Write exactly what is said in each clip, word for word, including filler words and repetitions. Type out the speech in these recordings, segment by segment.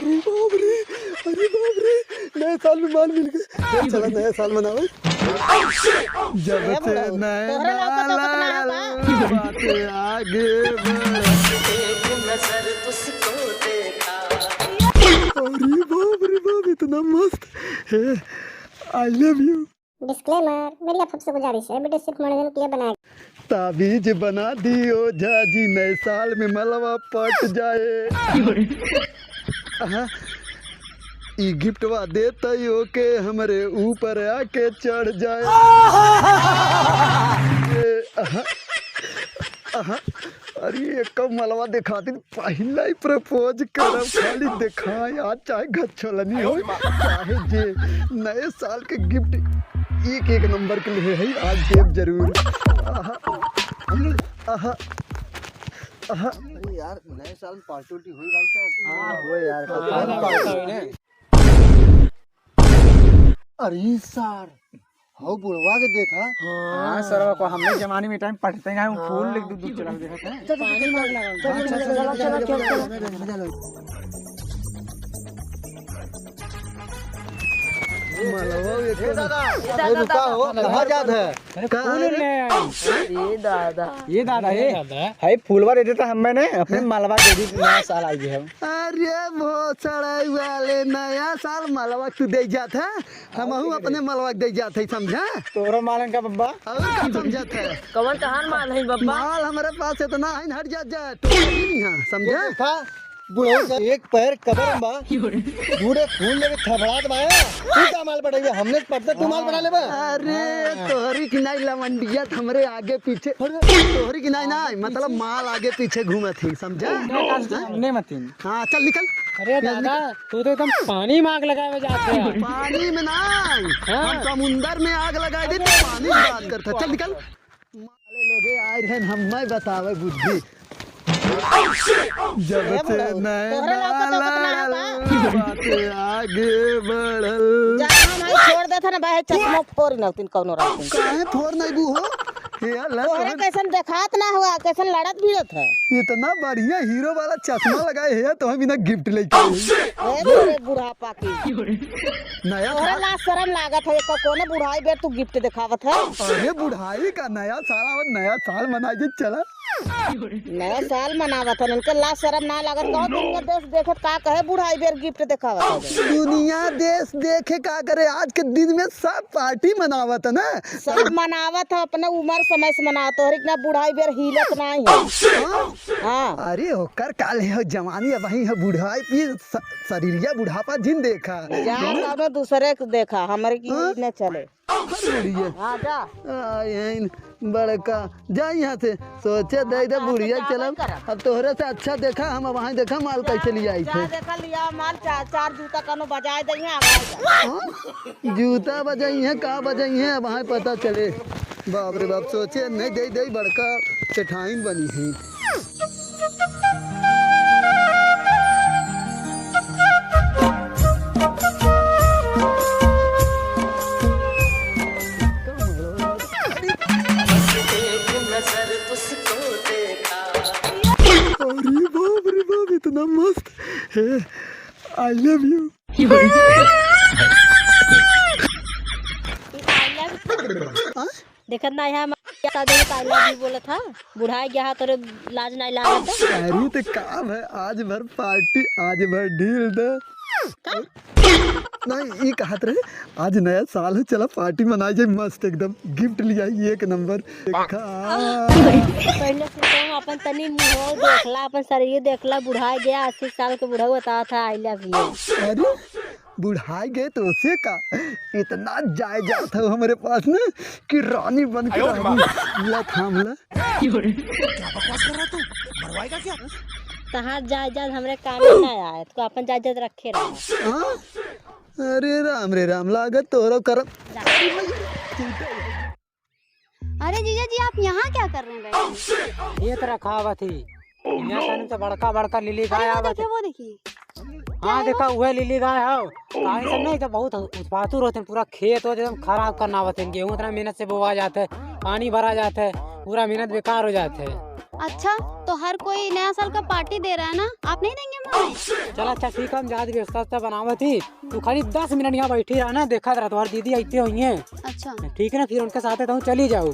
अरे बाप रे, अरे बाप रे, नए साल में माल मिल गए। चला नया साल मनावे। जब से नया साल आया, बातें आगे बढ़। अरे बाप रे बाप, इतना मस्त है। I love you। Disclaimer, मेरी आप सबसे गुजारिश है, वीडियो सिर्फ मनोरंजन के लिए बनाया गया। ताबीज बना दी ओझा जी, नए साल में मलवा पट जाए। आहा, ई गिफ्टवा देतई ओके, हमरे ऊपर आके चढ़ जाए। ए, आहा, आहा, अरे एक मलवा दिखाती, पहिला ही propose करब, खाली देखाए आज, चाहे घचोलनी हो, चाहे जे, नए साल के गिफ्ट एक एक नंबर के लिए है, आज देब जरूर। आहा, आहा, आहा। अरे यार, नए साल में पार्टी उर्टी हुई भाई साहब? हाँ, हुए यार, हाँ, पार्टी हुई ना। अरे सार, हौ बुढ़वा के देखा। हाँ, सरवा को हमने जमाने में टाइम पढ़ते ना, वो फूल लिख दू, दू चला देखा था। चल, चल, चल, चल, चल, चल, चल, चल, चल, चल। मलवा ये ए दादा, ए रुका हो, कहाँ जात है? अरे का फूल रे? ले आई। ए दादा। ए दादा, ए। है फूलवा दे देता हम, मैंने अपने मलवा दे दी, नया साल आई है। अरे भोसड़ाई वाले, नया साल मलवा तू दे जात है, हमहू अपने मलवा के दे जात है, समझा? तोरो मालन का बब्बा। और का समझत है? कवन तहार माल है बब्बा? माल हमरे पास इतना है, हट जात जा, टोला भी नहीं है, समझा? देखा, बुढ़ऊ का एक पैर कबर में बा, बूढ़े फूल लेके थपड़ात बा, तू का माल बढ़ाइबे? हमने पटते तू माल बढ़ा लेबे? अरे, तोहरी की नाई लवंडिया त हमरे आगे पीछे, तोहरी की नाई ना, मतलब माल आगे पीछे घूमत ही, समझा? हमने मतिन। हाँ, चल निकल। अरे दादा, तू तो एकदम पानी में आग लगावे जात है। पानी में ना, हाँ। हम समुंदर में आग लगाए दे, तू पानी की बात करता। चल निकल। माले लोगे आए रहन, हम मैं बतावे बुद्धि। जब से नैना लाल, बात आगे बढ़ल। जा, हम आई छोड़ देत है ना, बाहे चश्मा फोड़ न तीन कौनो रात में। काहे फोड़ नहीं बू हो? हे यार, ला तोहरे तोहरे कैसन देखात ना हुआ, कैसन लड़त भिड़त है। इतना बढ़िया हीरो वाला चश्मा लगाए है, तो हम इन्हें गिफ्ट लेके आए। ए तोरे बुढ़ापा की। नया तोहरे साल। लाज शरम लागत है, एको कौने बुढ़ाई बेर तू गिफ्ट देखावत है? अरे बुढ़ाई का नया साल और नया साल मनाए चला। नया साल मनावत हन, इनके लाज शरम ना लागत? कहो दुनिया देश देखत का कहे बुढ़ाई बेर गिफ्ट देखावत है? दुनिया देश देखे का करे, आज के दिन में सब पार्टी मनावत है ना। सब मनावत है, अपने उम्र समय से मनावत, तोहरे इतना बुढ़ाई बेर हिलत नहीं है। हाँ? हाँ। अरे ओकर काल है जवानी, अब वही है बुढ़ाई पी स-, शरीरिया बुढ़ापा जिन देखा। जा कौनो दूसरे के देखा, हमरे की हाँ? न चले। हर बुढ़िया। हाँ, जा। आ, यहीं बड़का, जा यहाँ से। सोचे दे दे हाँ, बुढ़िया जा, चलब। वही करब। अब तोहरे से अच्छा देखा, हम अब वहाँ देखा माल कैसे लिया आई जा थे। देखा लिया माल, चार, चार जूता कनो बजाए दे यहाँ, आवाज। हाँ? जूता बजाई है, का बजाई है, अब वहाँ पता चले। बाप रे बाप, सोचे नहीं दे दे बड़का सेठाइन बनी है। अरे बाप रे बाप, इतना मस्त है। I love you। हाँ? देखत ना है, हम शादी में I love you बोलत हा, बुढ़ाई गया हा, तोरे लाज नहीं लागत। अरे तो का भाई, आज भर पार्टी, आज भर ढील दे। का? नहीं, ई कहत रहे, आज नया साल है, चला पार्टी मनाई जाए, मस्त एकदम, गिफ्ट लिया एक नंबर। देखा। पहले से तो अपन तनी मुंह देखला, अपन शरीर देखला, बुढ़ाई गया, अस्सी साल के बुढ़ऊ बतावत है I love you। अरे, बुढ़ाई गए तो उसे का, इतना जायदाद है हमरे पास ना कि रानी बन के आयो रे माँ। रही। ला थाम ला। क्या बकवास कर रहा तू? मरवाएगा क्या? तहार जायदाद हमरे काम में ना आए, तू अपन जायदाद रखे रहा। हाँ? अरे राम रे राम, लागत तोहरो करम। अरे जीजा जी, आप यहाँ क्या कर रहे हैं बैठे? खेत रखावत ही। यहाँ से बड़का बड़का लिली गाय यहाँ आवत देखिए, है। वो देखिए। हाँ, देखा, उहे लिली गाय हौ। काहे से नहीं तो बहुत उत्पातुर होते हैं, पूरा खेत हो एकदम खराब करना होते हैं। गेहूँ इतना मेहनत से बोआ जाते हैं, पानी भरा जाते हैं, पूरा मेहनत बेकार हो जाते हैं। अच्छा, तो हर कोई नया साल का पार्टी दे रहा है ना, आप नहीं देंगे हमें? चला अच्छा ठीक है, हम जात व्यवस्था व्यवस्था बनावत ही, तू खाली दस मिनट यहाँ बैठी रहा ना, देखा रहा तुम्हारी दीदी आइते हुई हैं। अच्छा। ठीक है ना, फिर उनके साथ तुम चली जाओ।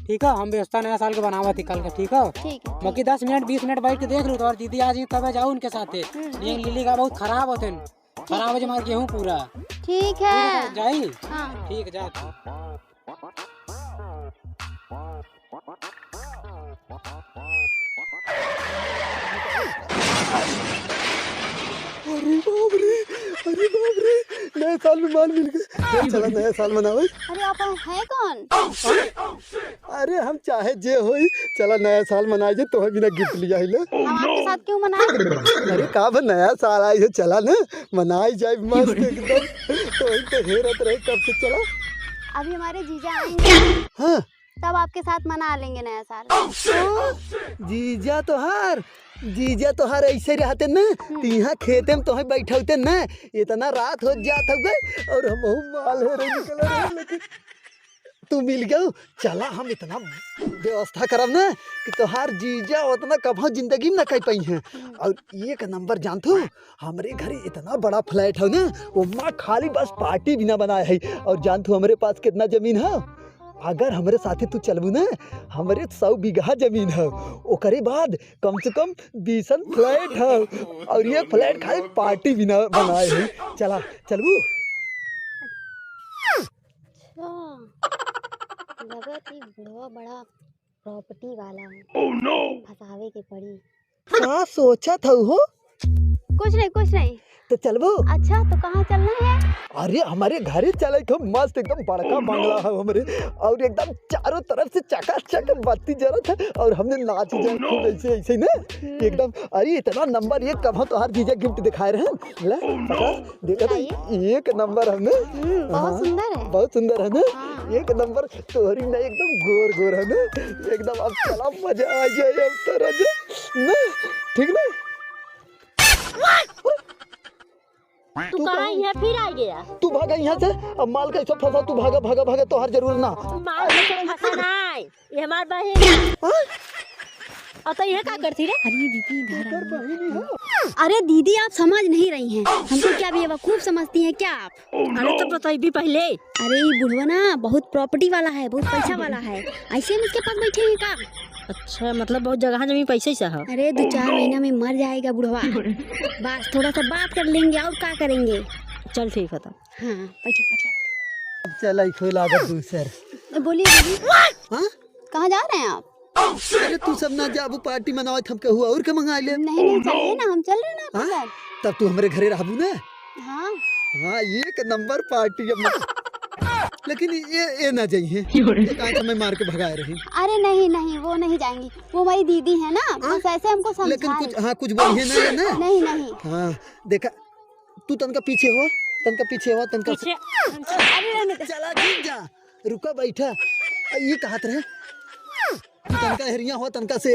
ठीक है, हम व्यवस्था नया साल के बनावत ही कल का, ठीक है? ठीक है। बाकी दस मिनट बीस मिनट बैठ के देख लो, तुम्हारी दीदी आ जाए तब जाओ उनके साथ। हम्म, ये ठीक है। लिली का बहुत खराब होते हैं, खराब हो जाए हमारा गेहूँ पूरा। ठीक है। ठीक है, जाई? हाँ। ठीक है, जा तू। अरे बाप रे, अरे बाप रे, नए साल में माल मिल गए। चला नया साल मनावे। अरे आप हैं कौन? अरे हम चाहे जे होई, चला नया साल मनाए जे, तोहे बिना गिफ्ट लिया है ले। हम आपके साथ क्यों मनाए? अरे का बा, नया साल आई है, चला ना मनाई जाए मस्त एकदम। तो वही तो हेरत रहे कब से, चला। अभी हमारे जीजा आएंगे। हाँ। तब आपके साथ मना लेंगे नया साल। हाँ, जीजा तोहार, जीजा तोहार ऐसे रहते ना, हम्म। तो यहाँ खेते में तोहे बैठौते ना, इतना रात हो जात हो गए और हम माल हेरे निकल रहे, लेकिन तू मिल गयो। चला हम इतना व्यवस्था करब ना कि तोहार जीजा उतना कभो जिंदगी में ना कर पाई हैं। हम्म। और एक नंबर जानत हो, हमरे घरे इतना बड़ा फ्लैट है ना, ओमा खाली बस पार्टी बिना बनाए है। और जानत हो हमरे पास कितना जमीन है? अगर हमरे साथे तू चलबू ना, हमरे सौ बीघा जमीन है, ओकरे बाद कम से कम बीसन फ्लैट है, और ये फ्लैट खाली पार्टी बिना बनाए है। चला, चलबू? अच्छा, लगत ही बुढ़वा बड़ा प्रॉपर्टी वाला है। फंसावे के पड़ी। का सोचत हऊ हो? कुछ नहीं, कुछ नहीं। तो चलबू? अच्छा, तो कहाँ चलना है? अरे, हमरे घरे चले के मस्त एकदम बड़का बंगला है हमरे, और एकदम चारों तरफ से चकाचक बत्ती जरत है, और हमने नाच जाए खूब ऐसे, ऐसे ना, हम्म। एकदम। अरे, इतना नंबर एक कभो तोहार जीजा गिफ्ट दिखाए रहे हैं। ले, पकड़, देखा तो बताइए। एक नंबर है ना? हम्म, बहुत हाँ, सुंदर है। बहुत सुंदर है ना? हाँ। एक नंबर तोहरी ना एकदम गोर गोर है ना? एकदम अब चला मजा आ जाए अब तो राजा। ना, ठीक ना? तू तू कहाँ कहाँ? यहाँ फिर आ गया? तू भागा यहाँ से, अब माल कैसे फंसा, तू भागा, भागा, भागा, तोहार जरूर ना। माल कैसे फंसा ना है? ये हमार बहिन। हाँ? और तो ये का करती रे? अरे दीदी, इधर एकर आइए। बहिनी हो। अरे दीदी, आप समझ नहीं रही हैं। हमको क्या बेवकूफ समझती हैं क्या आप? अरे तो बताइबी पहले। अरे, ये बुढ़वा ना बहुत प्रॉपर्टी वाला है, बहुत पैसा वाला है, ऐसे हम इसके पास बैठे हैं का? अच्छा, मतलब बहुत जगह जमीन पैसे से है। अरे, दो चार महीना में मर जाएगा बुढ़वा। बस थोड़ा सा बात कर लेंगे और का करेंगे। चल ठीक है तो। हाँ, बैठिए, बैठिए। अब चला, ई खोला अब दूसर। बोलिए दीदी। हाँ? कहाँ जा रहे हैं आप? अरे तू सब ना जाबू, पार्टी मनावत हम कहू और के मंगा ले। नहीं, नहीं, चलिए ना, हम चल रहे हैं ना आपके हाँ? साथ। तब तू हमरे घरे रहबू ना? हाँ। हाँ, एक नंबर पार्टी अब। लेकिन ये, ये ना जाइए। ये काहे समय मार के भगाए रही। अरे नहीं, नहीं, वो नहीं जाएंगी। वो हमारी दीदी है ना, हाँ? बस ऐसे हमको समझा लेकिन कुछ, रही। हाँ, कुछ बोलिए ना, ये ना? नहीं, नहीं। हाँ, देखा, तू तनका पीछे हो, तनका पीछे हो, तनका से पीछे। अरे, रहने दे। चला, जिन जा, रुका, बैठा। आ, ये कहत रहे, तू तनका हेरिया हो, तनका से,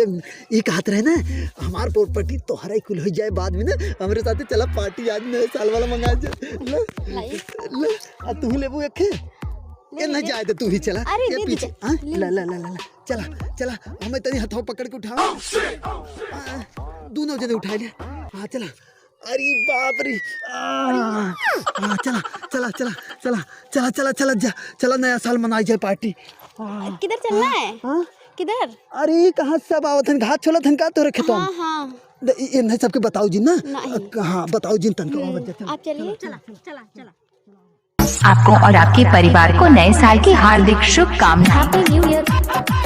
ये कहत रहे ना, हमार प्रॉपर्टी तोहरा ही कुल हो जाए बाद में ना, हमरे साथे चला पार्टी आज नए साल वाला मंगा जाए। ले, लाई। ले, आ तू लेबू एक खे? ले, ये ले, ना ले। जाए दे, तू ही चला। अरे, ये दे पीछे, दीजिए। हाँ? ले ला, ला, लीजिए। ला, ला, ला, चला, चला, हमें तनी हथवा पकड़ के उठाओ। आ, दोनों जने उठा ले। हाँ, चला। अरे बाप रे। आ, आ, चला, चला, जा, चला नया साल मनाई जाए पार्टी। आ, किधर चलना है? हाँ? किधर? अरे कहाँ सब आवत हन, घास छोलत हन का तोरे खेतवा में? हाँ, हाँ। द-, इ-, इन्हें सबके बताओ जी ना। नहीं। अ, हाँ, बताओ जी तनको। हम्म, चला, चला, आप चलिए। चला, चला, चला, चला। आपको और आपके परिवार को नए साल की हार्दिक शुभकामनाएं। Happy New Year।